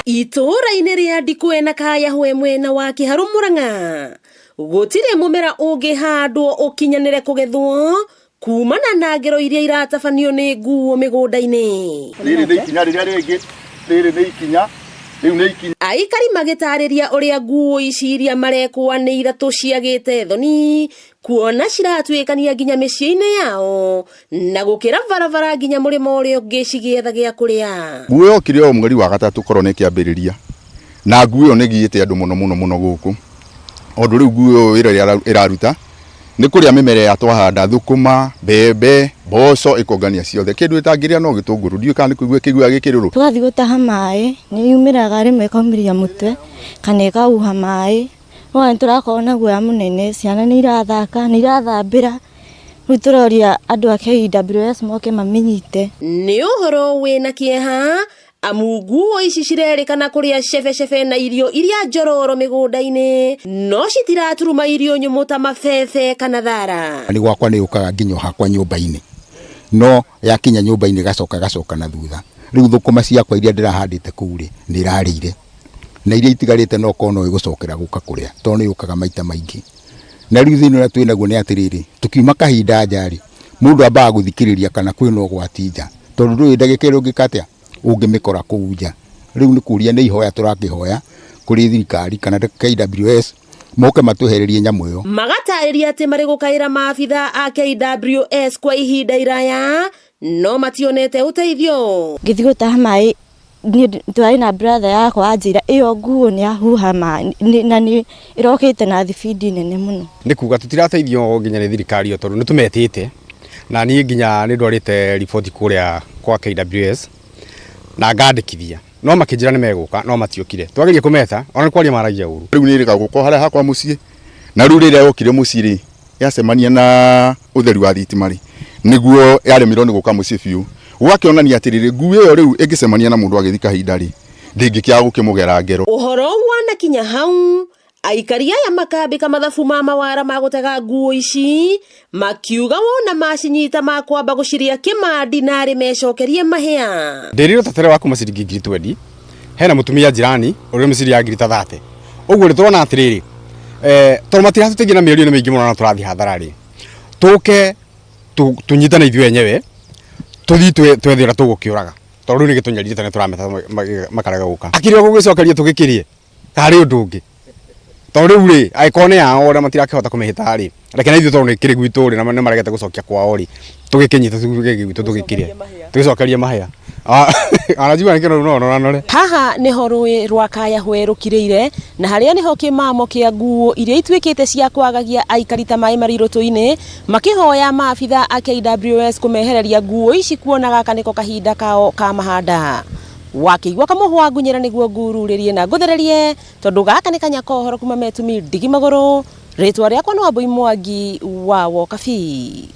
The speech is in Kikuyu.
Itũũra-inĩ rĩa Ndikwe na Kayahwe mwena wa Kĩharũ Mũrang'a, gũtirĩ mũmera ũngĩhandwo ũkinyanĩre kũgethwo kumana na ngero iria iratabanio nĩ nguo mĩgũnda-inĩ. Rĩrĩ nĩ ikinya rĩrĩa rĩngĩ, rĩrĩ nĩ ikinya, rĩu nĩ ikinya. Aikari magĩtarĩria ũrĩa nguo ici iria marekwa nĩ ithatũ ciagĩte thoni kuona ciratuĩkania nginya mĩciĩ-inĩ yao na gũkĩra barabara nginya mũrĩmo ũrĩa ũngĩ cigĩetha gĩa kũrĩa. Nguo yokire o mweri wa gatatũ korona ĩkĩambĩrĩria, na nguo ĩyo nĩ ĩgiĩte andũ mũno mũno mũno gũkũ, tondũ rĩu nguo ĩyo wĩra ũrĩa ĩraruta nĩ kũrĩa mĩmera ĩrĩa twahanda, thũkũma, mbembe, mboco, ĩkongania ciothe. Kĩndũ ĩtangĩrĩa no gĩtũngũrũ, ndiũĩ kana nĩ kũigua ĩkĩiguaga gĩ kĩrũrũ. Twathiĩ gũtaha maĩ, nĩ yumĩraga rĩmwe ĩkaumĩria mũtwe kana ĩkahuha maĩ. Nĩwona nĩ tũrakorwo na guoya mũnene, ciana nĩ irathaka, nĩ irathambĩra, rĩu tũroria andũ a KWS moke mamĩnyite. Nĩ ũhoro wĩna kĩeha amu nguo ici cirerĩkana kũrĩa cebecebe na irio iria njororo mĩgũnda-inĩ no citiraturuma irio nyũmũ ta mabebe kana thara. Nĩ gwakwa nĩ yũkaga nginya o hakwa nyũmba-inĩ, no yakinya nyũmba-inĩ ĩgacoka ĩgacoka na thutha. Rĩu thũkũma ciakwa iria ndĩrahandĩte kũu rĩ, nĩ ĩrarĩire. Na iria itigarĩte no korwo no ĩgũcokera gũka kũrĩa tondũ nĩ yũkaga maita maingĩ. Na rĩu thĩna ũrĩa twĩ naguo nĩ atĩrĩrĩ, tũkiuma kahinda nja rĩ, mũndũ ambaga gũthikĩrĩria kana kwĩna ũgwati nja, tondũ ndũĩ ndagĩka ĩrĩa ũngĩka atĩa, ũngĩmĩkora kũu nja. Rĩu nĩ kũria nĩ ihoya tũrakĩhoya kũrĩ thirikari kana KWS moke matwehererie nyamũ ĩyo. Magatarĩria atĩ marĩ gũkaĩra maabitha a KWS kwa ihinda iraya no mationete ũteithio. Ngĩthiĩ gũtaha maĩ niĩ twarĩ na brother yakwa anjĩra ĩyo nguo nĩ yahuha maĩ na nĩ ĩrokĩte na thibindi nene mũno. Nĩ kuga tũtirateithio nginya nĩ thirikari ĩyo tondũ nĩ tũmetĩte na niĩ nginya nĩ ndwarĩte riboti kũrĩa kwa KWS na ngandĩkithia no makĩnjĩra nĩ megũka no matiokire. Twageria kũmeta ona nĩ kwaria maragia ũru. Rĩu nĩ ĩrĩga gũka harĩa hakwa mũciĩ na rĩu rĩrĩa yokire mũciĩ rĩ yacemania na ũtheri wa thitima rĩ nĩguo yaremirwo nĩ gũka mũciĩ biũ. Gũgakĩonania atĩrĩrĩ ngui ĩyo rĩu ĩngĩcemania na mũndũ agĩthiĩ kahinda rĩ ndĩngĩkĩaga gũkĩmũgera ngero. Ũhoro wanakinya hau aikari aya makambĩka mathabu ma mawara ma gũtega nguo ici makiuga wona macinyita makwamba gũciria kĩmandi narĩ mecokerie mahĩa. Ndĩrirwo ta tere wa kuma ciringi ngiri twendi hena mũtumia jirani ũrĩa mĩciri ya ngiri ta thate ũguo nĩ tũrona atĩrĩrĩ eh, tondũ matiratũteithia na mĩario nĩ mĩingĩ mũno na tũrathiĩ hathara rĩ tũke tũnyitane ithuĩ enyewe tũthiĩ twethe ũrĩa tũgũkĩũraga tondũ rĩu nĩ gĩtũnyarire tene tũrameta makarega gũka akĩrĩ gũgĩcokeria tũgĩkĩrie karĩ ũndũ ũngĩ tondũ rĩu rĩ angĩkorwo nĩ yao ũrĩa matirakĩhota kũmĩhĩta rĩ reke na ithuĩ tondũ nĩ kĩrĩ gwitũ rĩ na nĩ maregete gũcokia kwao rĩ tũgĩkĩnyite tũgĩkĩrie gwitũ tũgĩkĩrĩe tũgĩcokerie mahĩa anajua nĩ kĩnoru no nore Haha nĩho rũĩ rwa Kayahwe rũkirĩire na harĩa nĩho kĩmamo kĩa nguo iria ituĩkĩte cia kwagagia aikari ta maĩ marĩ irũtũ-inĩ makĩhoya maabitha a KWS kũmehereria nguo ici kuona gaka nĩko kahinda kao ka mahanda. Wakĩigua kamũhwa ngunyĩra nĩguo ngururĩrie na ngũthererie tondũ gaka nĩ kanya ka ũhoro kuma Metumi ndigi magũrũ. Rĩtwa rĩakwa nĩ Wambui Mwangi wa Wokabi.